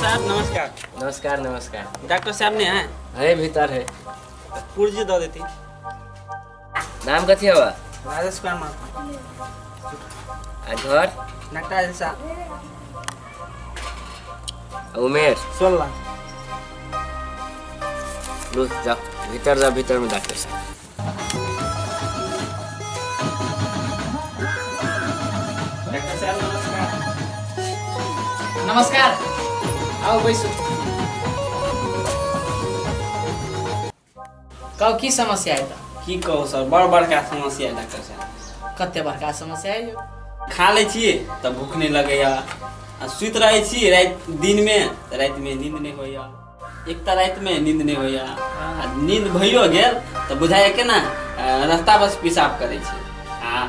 साहब नमस्कार। नमस्कार नमस्कार। डॉक्टर साहब ने है? है भीतर है। पुर्जी दे देती। नाम कथी हवा? राजेश कुमार महतो। आ घर? नकटा जलसा। उमेर? 16। लो जाओ भीतर जाओ, भीतर में डॉक्टर साहब। डॉक्टर साहब नमस्कार। नमस्कार, आओ बैसू। कहू की समस्या है? की कहू सर, बड़ बड़का समस्या है डॉक्टर साहब। कते बड़का समस्या है? खा लै छियै तऽ भूख नहीं लगैया, आ सुति रहै छी राति दिन में तऽ राति में नींद नहीं होइया। एक तऽ राति में नींद नहीं होइया, आ नींद भइयो गेल तऽ बुझाइया केना रास्ता बस पेशाब करै छी, आ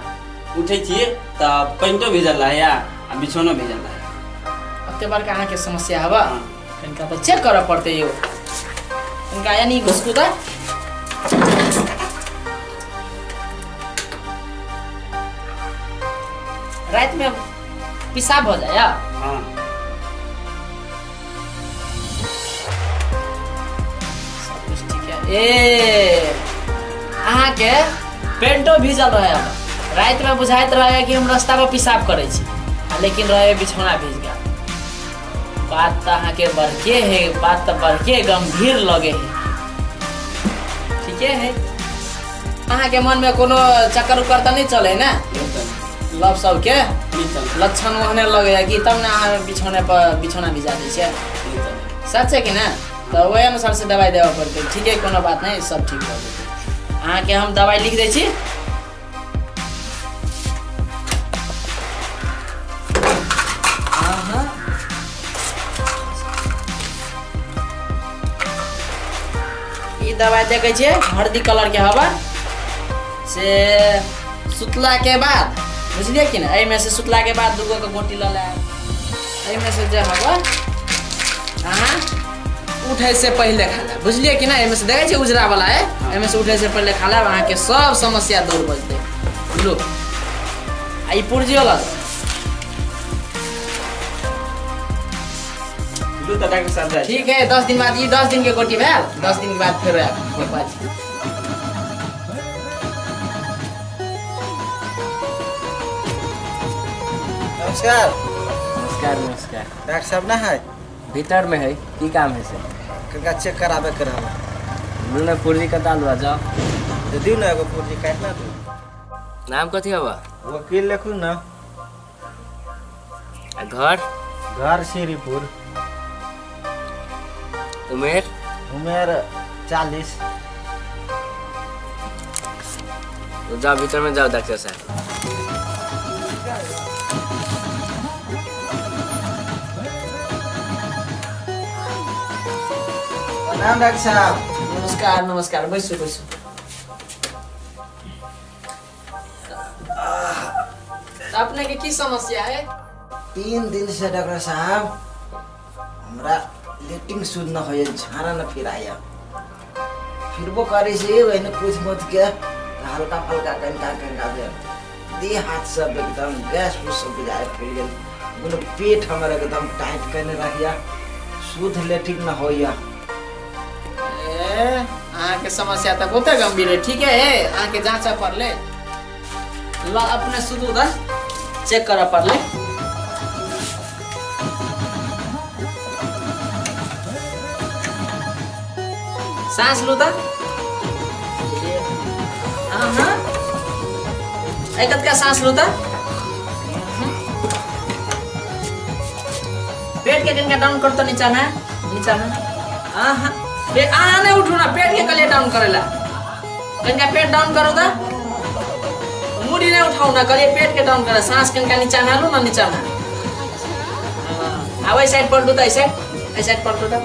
उठै छियै तऽ पैंटो भीजल रहैया आ बिछौनो भीजल रहैया। कते बड़का अहाँके समस्या हवा, कनिका तऽ चेक करऽ पड़तै यौ। कनिका यानी घुसकू तऽ राति में पेशाब हो जाए। हाँ। सब कुछ ठीक है। ए अहाँ के पेंटो भीजल रहे, राति में बुझाइत रहे कि हम रास्ता पर पेशाब करै छी, लेकिन रहे बिछौना भीज गया। बात तो अहाँ के बड़के है, बात तो बड़के गंभीर लगे है। ठीके है। अहाँ के मन में कोनो चक्कर उक्कर तो नहीं चले ना? लव सब के लक्षण ओहने लगे है कि तब ना अहाँ बिछौने पर बिछौना भिजा दै छियै? सच है कि ना? तो वही अनुसार से दवाई देबऽ पड़तै। ठीक है, कोनो बात नहीं, सब ठीक भऽ जेतै। अहाँके हम दवाई लिख दै छी। ई दवाई देखै छियै, हल्दी कलर के हवा से सुतला के बाद, बुझलियै कि ना? एहिमे से सुतला के बाद दूगो के गोटी लऽ लेब। एहिमे से जे हवा अहाँ उठै से पहिले खा लेब, बुझलियै कि ना? एहिमे से देखै छियै उजरा वाला है, एहिमे से उठै से पहिले खा लेब, अहाँके सब समस्या दूर भऽ जेतै। लू आ ई पुर्जियो लऽ लू तऽ डॉक्टर साहब जाइ। ठीक है, 10 दिन बाद, ई 10 दिन के गोटी भेल, 10 दिन के बाद फेर आयब। नमस्कार। नमस्कार नमस्कार। डॉक्टर साहब ना है? भीतर में है। की काम है से? कनिका चेक कराबे के रहल। लू ना पुर्जी कटा लुआ जाओ। तो दिउ ना एगो पुर्जी काटना दू। नाम कथी हवा? वकील लिखू ना। आ घर? घर श्रीपुर। उमेर? उमेर 40। तो जाओ भीतर में जाओ डॉक्टर साहब। प्रणाम डॉक्टर साहब। नमस्कार नमस्कार, बैसू बैसू। अपने के की समस्या है? 3 दिन से डॉक्टर साहब हमरा लेटिंग शुद्ध न होइए, झाड़ा न फिराया। फिरबो करे से वही कुछ मत के हल्का फल्का कनिका कनिका भेल, देह हाथ सब एकदम गैस उस सब बुझाए फैल गेल, बोलो पेट हमर एकदम टाइट कने रहिया, शुद्ध लेटिंग न होइया। अहाँके समस्या तऽ बहुते गंभीर है। ठीक है, अहाँके जाँच पड़लै, ल अपने शुद्ध उधर चेक करऽ पड़लै। सांस लू तऽ कतका सांस लू तऽ पेट के कनिका डाउन कर तो नीचा में, नीचा में। हाँ आ नहीं उठू ना, पेट के कलिए डाउन करेला, कनिका पेट डाउन करू तऽ मुड़ी नहीं उठाऊ ना, कलिए पेट के डाउन करे, सांस कनिका नीचा में लू ना, नीचा में। आ वही साइड पलटू तऽ, एहि साइड पलटू तऽ।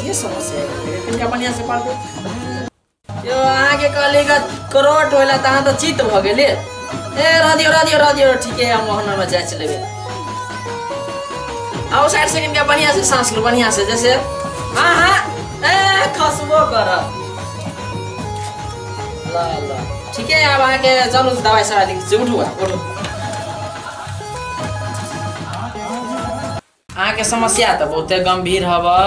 ये समस्या है, कनिका बढ़िया से पलटू। यो अहाँके कहली करोट होला तऽ अहाँ तऽ चित भऽ गेलियै। ए रह दियौ रह दियौ रह दियौ, ठीक है, हम ओहना में जाँच लेबै। आओ साइड से कनिका बढ़िया से सांस लू, बढ़िया से, जैसे हाँ हाँ ए खसबो कर ल ल। ठीक है, आब अहाँके चलू दवाई सवाई लिख, उठू उठू। अहाँके समस्या तऽ बहुते गंभीर हवा।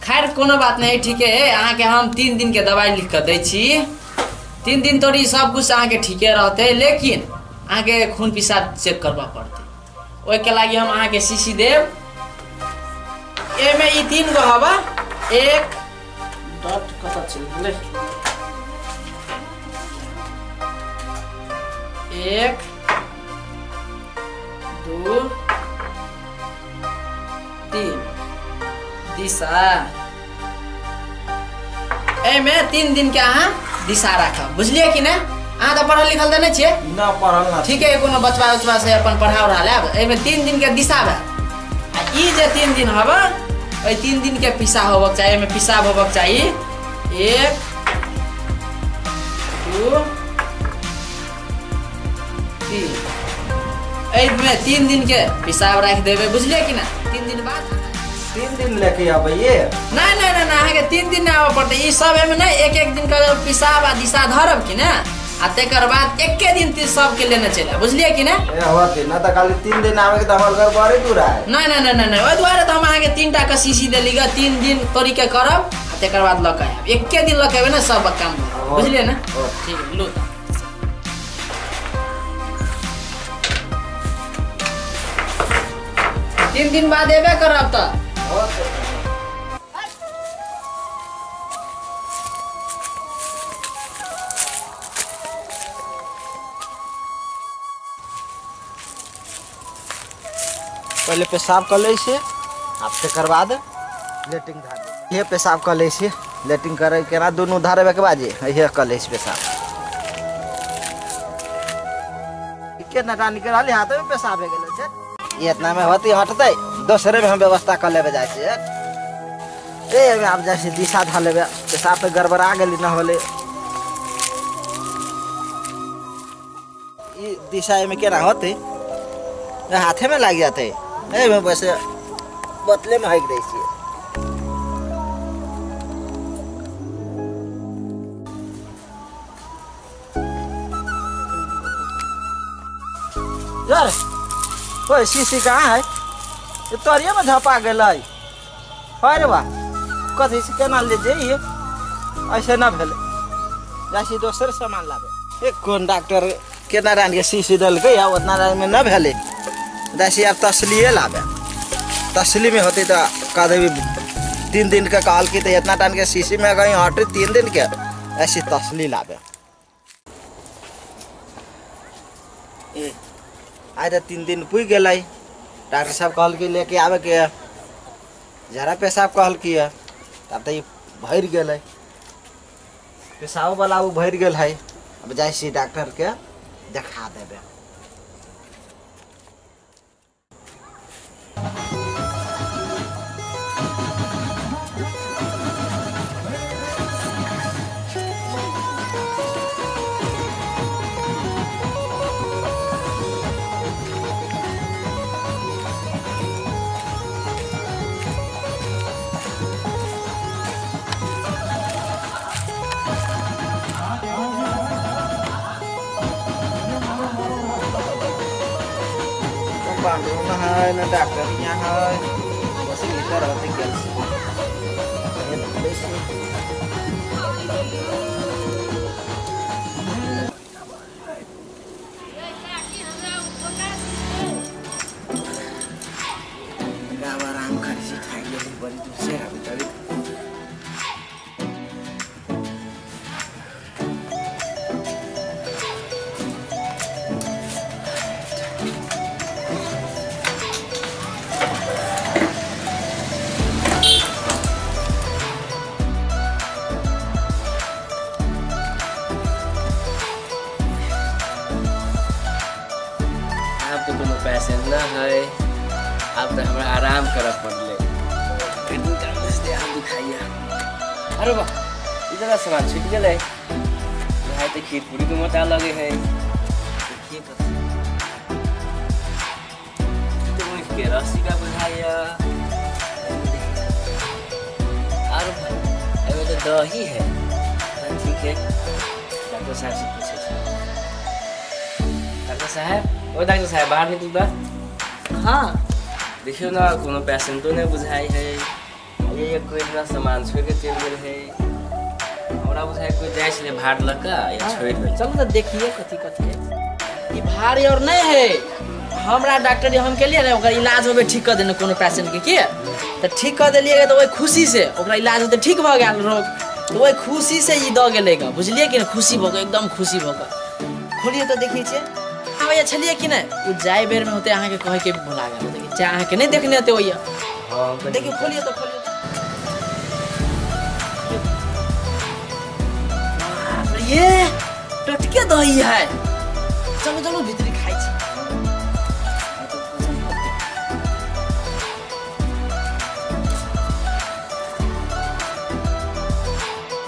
खैर कोनो बात नहीं, ठीक है। अहाँके हम 3 दिन के दवाई लिख के दै छी। 3 दिन तोरी सब कुछ अहाँके ठीके रहते, लेकिन अहाँके खून पिसाब चेक करबा पड़ते। ओहिके लागि हम अहाँके शीशी देब। एमे ई 3 गो हवा, एक डॉट कतऽ चलि गेलै, 1 2 3 दिशा। एमे 3 दिन के अहाँ दिशा राखब, बुझलियै कि नहि? अहाँ तऽ पढ़ल लिखल तऽ नहि छियै? ना पढ़ल ना। ठीक है, कोनो बचवा उचवा से अपन पढ़ा उढ़ा लेब। एमे 3 दिन के दिशा भेल आ ई जे 3 दिन हब, एहि 3 दिन के पिसा होबक चाही। एमे पिसाब होबक चाही 1 2 3। एहिमे 3 दिन के पिसाब राखि देबै, बुझलियै कि ना? 3 दिन बाद 3 दिन लेके आबैये? नहीं नहीं नहीं, अहाँके 3 दिन नहि आबऽ पड़तै। ई सब एहिमे नहि 1-1 दिन के पिसाब आ दिशा धरब कि ना, आ तेकर बाद एके दिन सबके लेने चलि आयब, बुझलियै कि ना? ए होते ना तऽ खाली 3 दिन आबे के तऽ हमर घर बड़ी दूर है। नहीं नहीं नहीं नहीं, ओहि दुआरे तऽ हम अहाँके 3 टा के शीशी देली ग। 3 दिन तोरी के करब आ तेकर बाद लऽ के आयब। एके दिन लऽ के एबै ने सब काम, बुझलियै ना? ठीक है, लू। 3 दिन बाद एबे करब तऽ। पहले पेशाब कर लै छियै, आ तकर बाद लेटिंग धार लै। हे पेशाब कर लै छियै, लेटिंग करे केना दुनू धारेबे के बाद हे कर लै छियै पेशाब। केना रानी के रहली हाथ में पेशाब भए गेल छै। ई इतना में होती हटतै, दोसरे में हम व्यवस्था कर लेबे जाइ छियै। ए आब जाइ छियै दिशा धार लेबे, पेशाब तऽ गड़बड़ा गेली न होले। ई दिशा एमे केना होतै, हाथे में लागि जाते। एमे बस बोतले में हक दै छियै। यार ओए शीशी कहाँ है? ये तोरिये में झपा गेलै। अरे वाह, कथी से केना ले जइए? ऐसे ना भेलै, जाइ छी दोसर सामान लाबे। एक कोन डॉक्टर केना रान के शीशी देलकै आ उतना रान में न भेलै। जाइ छी आब तसलिए लाबे। तसली में होते तऽ कह देबी 3 दिन के कहल की तऽ इतना टान के शीशी में कहीं हटे 3 दिन के, ऐसी तसली लाबे। ए आइ तऽ 3 दिन पुगि गेलै। डॉक्टर साहब कहलकै लेके आबे के, जरा पेशाब कहलकै, तब तऽ ई भरि गेलै पेशाब वाला, ओ भरि गेल है। अब जाइ छी डॉक्टर के देखा देबै। है ना डॉक्टर यहाँ है, बस भीतर होते गेल। आराम करै छी, थाकि गेली बड़ी दूर से आबैत आबैत। आब तो कोनो पैसे न है, आब तो हमरा आराम करऽ पड़लै। दुखाइया। अरे वाह, इधर सामान छूट गेलै। भाई तो खीर पूरी के मोटा लगे है। देखिए कथी तो के रस्सी का बुझाइया। अरे भाई एमे तो दही है। ठीक है, डॉक्टर साहब से पूछे। डॉक्टर साहब, ओ डॉक्टर साहब बाहर निकलू बा। हाँ देखियो ना कोनो पेशेंटो नहीं बुझाई है। ये कोई इतना सामान छोड़ के चल गेल है। हमरा बुझाई कोई जाय छले भार ल के या छोड़ देल। चलू त देखिए कथी कथी है। ई भारी और नहीं है। हमरा डॉक्टर हम के लिए ने ओकर इलाज होबे ठीक कर देने कोनो पेशेंट के की त ठीक कर देलिए त ओइ खुशी से ओकरा इलाज होते ठीक भ गेल रोग त ओइ खुशी से ई the गेलै ग बुझलिए कि न खुशी भ गेल एकदम खुशी भ गेल। खोलिए त देखै छियै हां भैया छलिए कि नहीं उ जाय बेर में होते अहाँ के कहे के भुला गेल होते चाहे अहाँ के नहीं देखने होते ओइया। हां देखियो खोलिए त खोलिए। बाप रे ये टटके दही है। चलो चलो भीतरी खाइ छी।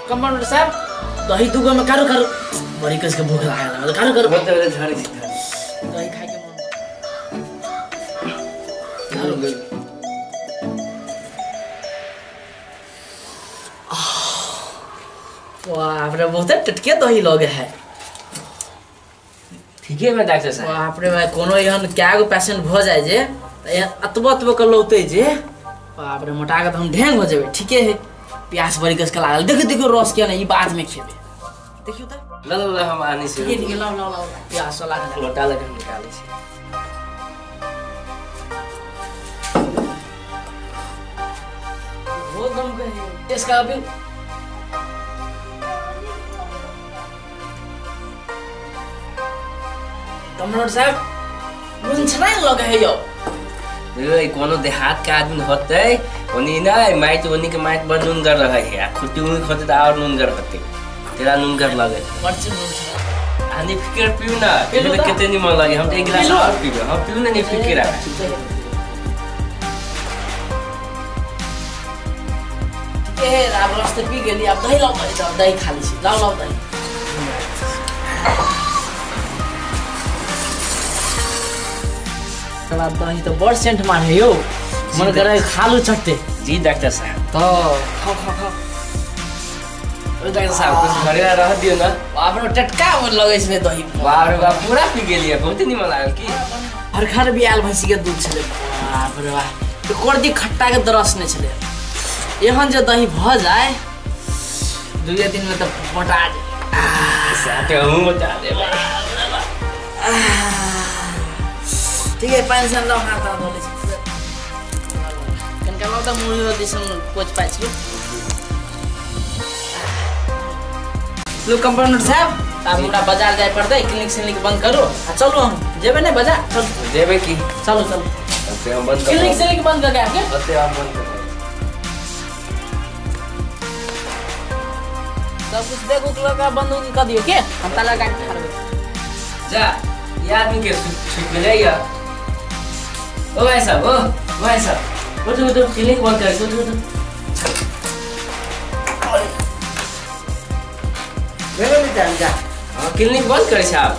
कमांडर साहब दही दुगो में कारो कारो बड़ी कस के भूख लागल कारो कारो बहुत बड़े झाड़ी छी दही खाइ के मन बाप रे बहुत टटके दही लगे है। ठीक है मैं डॉक्टर साहब। बाप रे भाई कोनो एहन क्या गो पेशेंट भ जाय जे त अतबो अतबो के लौते जे बाप रे मोटा के त हम ढेंग हो जेबे। ठीके है प्यास बड़ी कस के लागल देखो देखो रस किया नहीं ई बाद में खेबे। देखियो त ल ल हम आनी से ठीक है लाओ लाओ लाओ प्यास लागल लोटा लगे निकालै छी। वो गम के इसका अभी कमरोड साहब मुंछना लगे है यो। ए कोनो देहात के आदमी होते ओनी ना माइट ओनी के माइट बड़ नुनगर रहे है आ खुटी उनी होते त और नुनगर होते तेरा नुनगर लगे बड़ नुनगर आ नहीं फिकर पीऊ ना पीले केते निमन लगे हम एक गिलास और पीबे। हम पीऊ ना नहीं फिकर आ ए आब रस त पी गेली आब दही लाउ दही खा लै छी लाउ लाउ दही। दही तो बड़ सेंट मारे यो मन करे खालू चट्टे। जी डॉक्टर साहब तो खाओ खाओ खाओ। ओ डॉक्टर साहब कुछ घरे रह दियो ना। बाप रे टटका लगे छले दही। बाप रे बाप पूरा पी गेलिए बहुत निमन लागल की हरखर भी आयल भैंसी के दूध छले। बाप रे बाप तो कोरदी खट्टा के दरस नै छले। एहन जे दही भ जाय दुए दिन में त मोटा जाय साथे हम मोटा देबै। ठीक है पानी से लाओ हाथ धो ले कनका लाओ त मुड़ी दिसन कोच पाइ छी। लो कंपाउंडर साहब आब हमरा बाजार जाय पड़तै क्लिनिक सिलिनिक बंद करू आ चलू हम जेबै नै बाजार चलू जेबै की चलू चलू ओते हम बंद कर क्लिनिक सिलिनिक बंद कर के आके ओते हम बंद कर सब कुछ देखो लगा बंद कर दियो के हम ताला काट के खारबै जा ये आदमी के छूट गेलै या। ओ भाई साहब ओ भाई साहब उठो उठो क्लिनिक बंद कर उठो उठो भेलो नि टाइम जा। हां क्लिनिक बंद करे साहब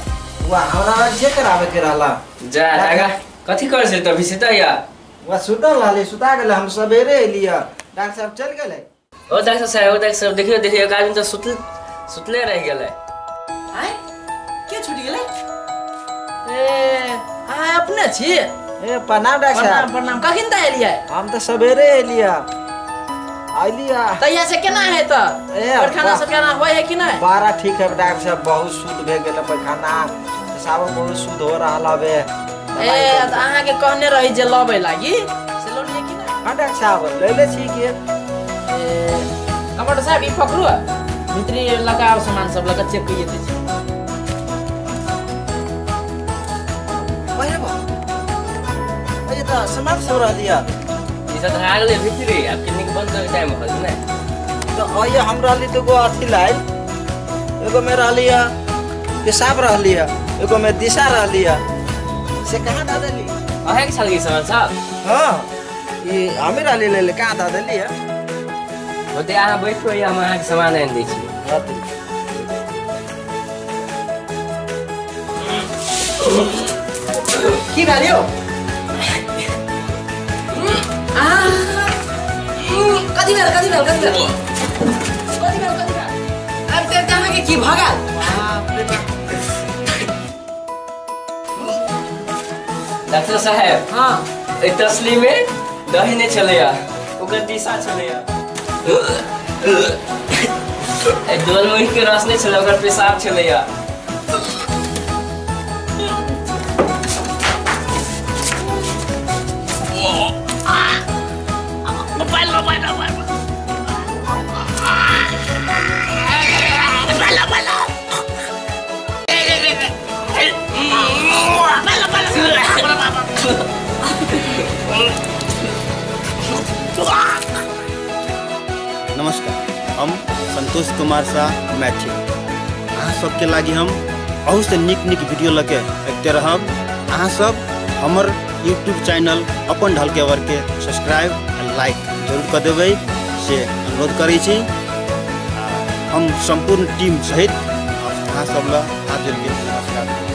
वा हमरा जे करावे के रहला जा आगा कथि करे छै तभी से त या वा सुतल रहले सुता गेल हम सवेरे एलिया डॉक्टर साहब चल गेलै। ओ डॉक्टर साहब ओ डॉक्टर साहब देखियो देखियो एक आदमी त सुतले रह गेलै। आय के छूट गेलै ए अहाँ अपने छी? ए प्रणाम डॉक्टर साहब। प्रणाम प्रणाम। कखिन त एलियै? हम त सवेरे एलिया आइलिया। तहिया से केना है त पैखाना सब केना होय है कि नहीं? बारा ठीक है डॉक्टर साहब बहुत शुद्ध भे गेल पैखाना पेशाब बहुत शुद्ध हो रहल हबे। ए त अहाँ के कहने रही जे लबै लागी से ललियै कि नहीं? हां डॉक्टर साहब ले ले छी के। ए कमांडर साहब ई पकड़ू भीतरी लगाओ सामान सब लगा चेक कइए दै छी। अरे बा ए त सामान सब रह दिया ई सब धरा गेलै भीतरी आब क्लिनिक बंद करे टाइम हो गेल ने त आइए हम रहली दुगो अथी लाइल एगो में रहली है पेशाब रहली है एगो में दिशा रहली है से कहाँ दा देली? अहे के छल सामान सब? हां ई हमें रहली ले ले कहाँ दा देली है? होते अहाँ बैठो हम अहाँ के सामान आनि दै छी। हां की भेल यौ? कथी भेल कथी भेल कथी भेल कथी भेल कथी भेल अब ते अहाँके की भऽ गेल? बाप रे बाप। डॉक्टर साहब। हाँ। एहि तसली में दही नहीं छलैया, ओकर दिशा छलैया। एहि डोल मुही के रस नहीं छलै, ओकर पेशाब छलैया। नमस्कार, हम संतोष कुमार शाह मैथिल। अहाँ सबके लागि हम बहुत से निक निक वीडियो लके अबिते रहब। अहाँ सब हमर यूट्यूब चैनल अपन ढलकेवर के सब्सक्राइब आ लाइक जरूर कर देबै से अनुरोध करै छी। हम संपूर्ण टीम सहित अहाँ सब ला हाथ जोड़ के नमस्कार।